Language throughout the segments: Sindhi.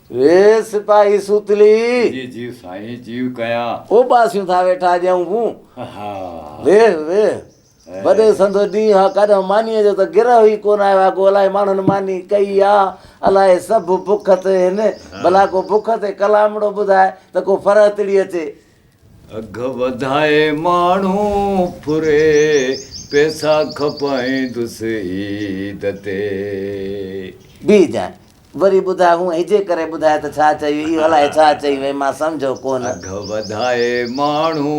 وي سپاهي سوتلي. جي جيو سائين جيو ڪيان. اوٻاسيون ٿا ويٺا ڏيون مون. ها. ويهه ويهه. وڏي سندو ڏينهن آ ڪڏهن مانيء جو ته گرهه ئي ڪونه آيو آ ڪو الائي ماڻهن ماني ڪئي آ الائي سڀ بک تي هن ڀلا ڪو بک تي ڪلامڙو ٻڌائي ته ڪو فرحتڙي اچي. اگهه وڌائي ماڻهو ڦري، پئسا کپائيندس عيد تي. بيهجانء وري ٻڌاء هونء هجي ڪري ٻڌاء ته ڇا چئي وئي اهو الائي ڇا چئي وئي مان سمجهيو ڪونه. اگهه وڌائي ماڻهو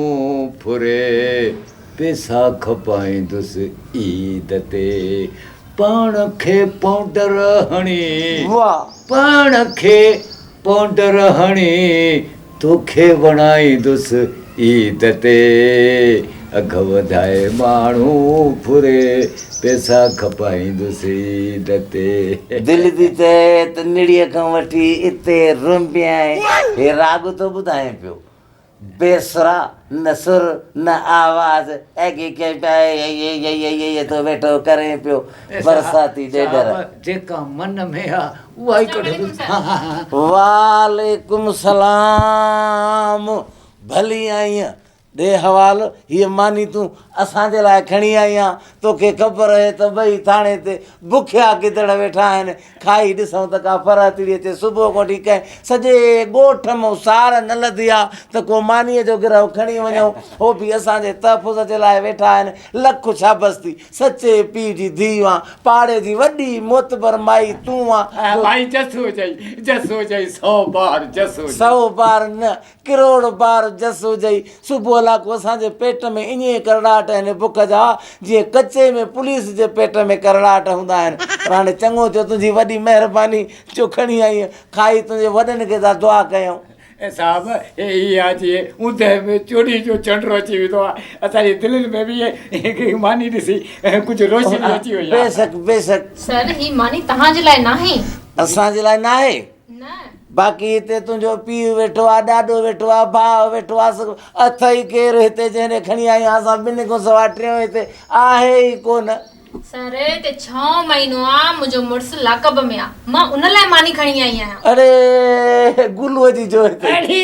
ڦري، پئسا کپائيندس عيد تي. پاڻ کي پائونڊر هڻي. واهه. پاڻ کي پائونڊر هڻي توکي وڻائيندس عيد تي اگهه وڌائي ماڻهو ڦري پئسا کپائيندس عيد تي. دل ٿي چئي ته نڙيء کان وٺي اتي رنبيانء هي راڳ ٿو ٻڌائين پيو. بي سرا، نه سر، نه آواز، ايگي ڪئين پيا اي ٿو ويٺو ڪرين پيو، برساتي ڏيڏر. صاحب جيڪا من ۾ آ اها ئي ڪڍندس. وعليڪم سلام ڀلي آئينء، ڏي حوال، هيء ماني تون اسان جي لاء کڻي آئين آن، توکي خبر اهي ته ٻئي ٿاڻي تي بکيا گدڙ ويٺا آهن، کائي ڏسون ته ڪا فرحتڙي اچي. صبح کان وٺي ڪنهن سڄي ڳوٺ مون سار نه لڌي آ ته ڪو مانيء جو گرهه کڻي وڃون. هو به اسان جي تحفظ جي لاء ويٺا آهن. لک شابس ٿي، سچي پيء جي ڌيء آن، پاڙي جي وڏي معتبر مائي تون آن. ڀائي جس هجئي، جس هجئي، سئو بار جس هجئي. سئو بار نه، ڪروڙ بار جس هجئي، صبح لاڪو اسان جي پيٽ ۾ ائين ڪرڙاٽ آهن بک جا، جيئن ڪچي ۾ پوليس جي پيٽ ۾ ڪرڙاٽ هوندا آهن. پر هاڻي چڱو ٿيو تنهنجي وڏي مهرباني جو کڻي آئينء، کائي تنهنجي وڏن کي ٿا دعا ڪيون. اي صاحب، هي ائين آ جيئن اوندهه ۾ چوڏهين جو چنڊ اچي ويندو آ، اسان جي دلين ۾ به ائين ماني ڏسي ڪجهه روشني اچي وئي آ. بيشڪ بيشڪ. سر، هي ماني توهان جي لاء ناهي. اسان جي لاء ناهي؟ نه. باقي هتي تنهنجو پيء ويٺو آ، ڏاڏو ويٺو آ، ڀاء ويٺو آ، اٿئي ڪير هتي جنهن ڏي کڻي آئين آن؟ اسان ٻن کان سوا ٽيون هتي آهي ئي ڪونه. سر، هتي ڇهون مهينو آ، منهنجو مڙس لاڪب ۾ آ، مان ان لاء ماني کڻي آئي آهيان. اڙي گلوء جي جو هتي. اڙي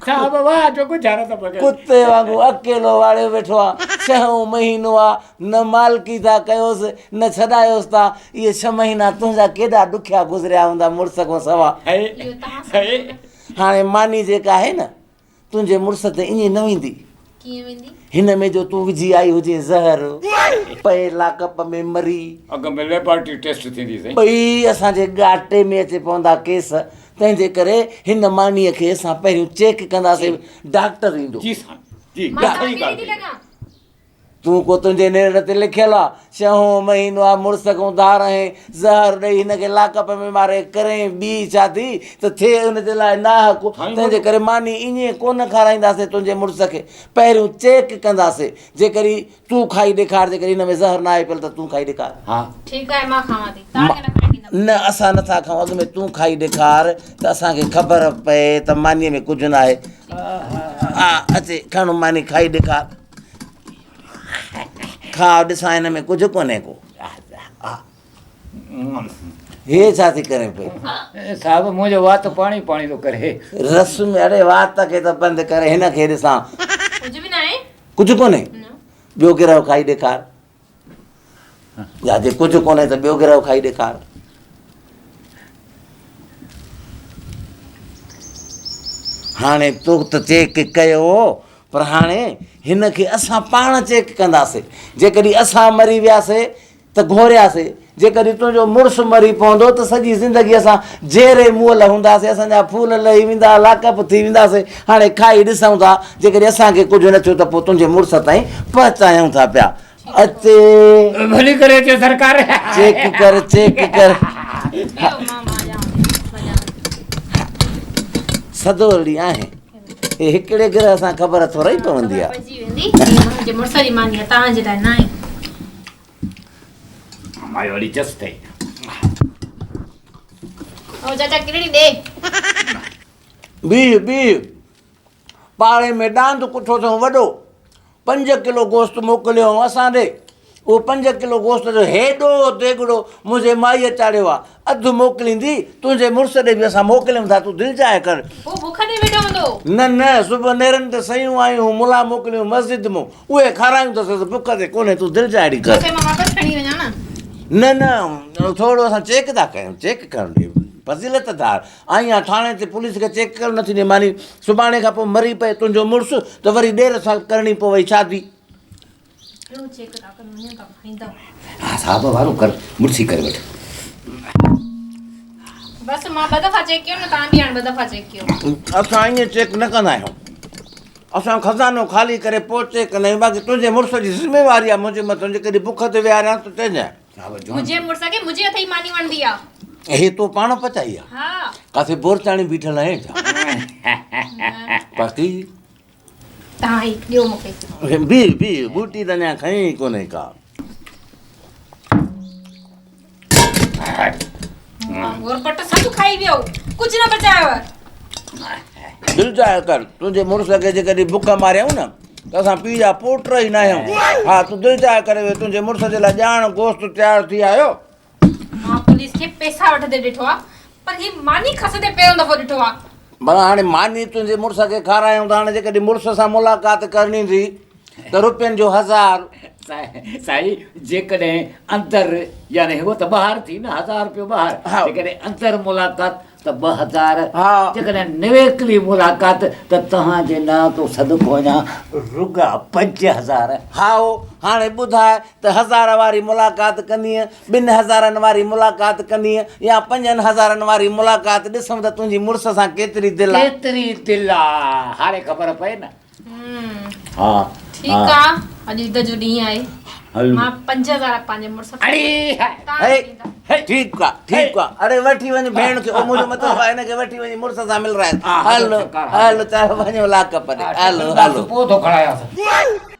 صاحب واهه جو ڳجهارت پڪڙي. ڪتي وانگون اڪيلو واڙيو ويٺو آ، ڇهون مهينو آ، نه مالڪي ٿا ڪيوس، نه ڇڏايوس ٿا. اهي ڇهه مهينا تنهنجا ڪيڏا ڏکيا گذريا هوندا مڙس کان سوا. هاڻي ماني جيڪا آهي نه، تنهنجي مڙس تي ائين نه ويندي. ڪيئن ويندي؟ هن ۾ جو تون وجهي آئي هجين زهر، پئي لاڪپ ۾ مري. اڳ ۾ ليبارٽري ٽيسٽ ٿيندي سائين. ٻئي اسان جي ڳاٽي ۾ اچي پوندا ڪيس. تنهن جي ڪري هن مانيء کي اسان پهريون چيڪ ڪنداسين. ڊاڪٽر ايندو. جي سائين جي. مان توهان کي ڪهڙي ٿي لڳان؟ تون ڪو تنهنجي نرڙ تي لکيل آ، ڇهون مهينو آ مڙس کان ڌار آهين، زهر ڏئي هن کي لاڪپ ۾ ماري ڪرين ٻي شادي ته ٿئي ان جي لاء ناحق، تنهنجي ڪري ماني ائين ڪونه کارائينداسين تنهنجي مڙس کي، پهريون چيڪ ڪنداسين، جيڪڏهن تون کائي ڏيکار جيڪڏهن هن ۾ زهر ناهي پيل ته تون کائي ڏيکار. ٺيڪ آهي مان کاوان ٿي، توهان کي نه کائڻ ڏيندم. نه اسان نٿا کائون اڳ ۾ تون کائي ڏيکار ته اسان کي خبر پئي ته مانيء ۾ ڪجهه ناهي. آ اچي کڻ ماني کائي ڏيکار. کاء ڏسان هن ۾ ڪجهه ڪونهي ڪو. هي ڇا ٿي ڪرين پئي؟ صاحب منهنجو وات پاڻي پاڻي ٿو ڪري. رس ۾ اڙي وات کي ته بند ڪر هن کي ڏسان. ڪجهه به ناهي. ڪجهه ڪونهي؟ ٻيو گرهه کائي ڏيکار. يا جي ڪجهه ڪونهي ته ٻيو گرهه کائي ڏيکار. هاڻي تو ته چيڪ ڪيو پر هاڻي هن کي اسان پاڻ چيڪ ڪنداسين. جيڪڏهن اسان مري وياسي ته گهورياسي، جيڪڏهن تنهنجو مڙس مري پوندو ته سڄي زندگي اسان جيئري مئل هونداسين، اسان جا ڦول لهي ويندا، لاڪپ ٿي وينداسين. هاڻي کائي ڏسون ٿا، جيڪڏهن اسان کي ڪجهه نه ٿيو ته پوء تنهنجي مڙس تائين پهچايون ٿا پيا. اچي. ڀلي ڪري اچي سرڪار. چيڪ ڪر چيڪ ڪر. سدورڙي آهين. هي هڪڙي گرهه سان خبر ٿورئي پوندي آ. پئجي ويندي. هي منهنجي مڙس جي ماني آ توهان جي لاء ناهي. مائي وڏي چس اٿئي. او چاچا ڪرڙي ڏي. بيهه بيهه. پاڙي ۾ ڏاند ڪٺو اٿئون وڏو. پنج ڪلو گوشت موڪليو هئون اسان ڏي. اهو پنج ڪلو گوشت جو هيڏو ديڳڙو منهنجي مائيء چاڙهيو آ. اڌ موڪليندي، تنهنجي مڙس ڏي به اسان موڪليون ٿا، تون دلجاء ڪر. هو بک تي ويٺو هوندو. نه نه، صبح نيرن تي سيون آيون هون، ملا موڪليون مسجد مون، اهي کارايون اٿس، بک تي ڪونهي، تون دلجاء ڏي ڪر. پوء مان واپس کڻي وڃان نه. نه نه، ٿورو اسان چيڪ ٿا ڪيون، چيڪ ڪرڻ ڏي، فضيلت دار آئين آ، ٿاڻي تي پوليس کي چيڪ ڪرڻ نٿي ڏي، ماني سڀاڻي کان پوء مري پئي تنهنجو مڙس ته وري ڏير سان ڪرڻي پوئي شادي. ها صاحب وارو ڪر مڙسي ڪري وٺ. بس مان ٻه دفعا چيڪ ڪيو نه توهان به هاڻي ٻه دفعا چيڪ ڪيو. اسان ائين چيڪ نه ڪندا آهيون اسان خزانو خالي ڪري پوء چيڪ ڪندا آهيون باقي تنهنجي مڙس جي ذميواري آهي منهنجي مٿان جيڪڏهن بک تي ويهاريانس ته چئجانء. منهنجي مڙس کي منهنجي هٿ جي ماني وڻندي آ. هي تو پاڻ پچائي آ. ها. ڪاٿي بورچاڻي بيٺل آهي ڇا؟ باقي توهان هي ڏيو مون کي. بيهه بيهه ٻوٽي ته اڃا کنئي ئي ڪونهي ڪا. گورپٽ سڀ کائي ويو ڪجهه نه بچايو. دل چاهه ڪر تنهنجي مڙس کي جيڪڏهن بک ماريائون نه ته اسان پيء جا پوٽ ئي ناهيون. ها تون دل چاهه ڪري ويهه تنهنجي مڙس جي لاء ڄاڻ گوشت تيار ٿي آيو. مان پوليس کي پئسا وٺندي ڏٺو آ پر هي ماني کسندي پهريون دفعو ڏٺو آ. ڀلا هاڻي ماني تنهنجي مڙس کي کارايون ته هاڻي جيڪڏهن مڙس سان ملاقات ڪرڻي ٿي ته روپين جو هزار. سائين جيڪڏهن اندر يعني هو ته ٻاهر ٿي نه هزار روپيو ٻاهر جيڪڏهن اندر ملاقات ته 2000، جيڪڏهن نويڪلي ملاقات ته توهان جي نانء تون صدقو وڃان رڳا 5000. هائو، هاڻي ٻڌاء ته هزار واري ملاقات ڪندينء، ٻن هزارن واري ملاقات ڪندينء يا پنجن هزارن واري ملاقات، ڏسم ته تنهنجي مڙس سان ڪيتري دل آ. ڪيتري دل آ، هاڻي خبر پئي نه. ها ٺيڪ آ اڄ عيد جو ڏينهن آهي مان 5000 پنهنجي مڙس کي اڙي ٺيڪ آ ٺيڪ آ اڙي وٺي وڃ ڀيڻ کي او منهنجو مطلب آ هن کي وٺي وڃي مڙس سان ملرائي هل هل ته وڃو لاڪ اپ ڏي هل هل پوء ٿو کڻايانس.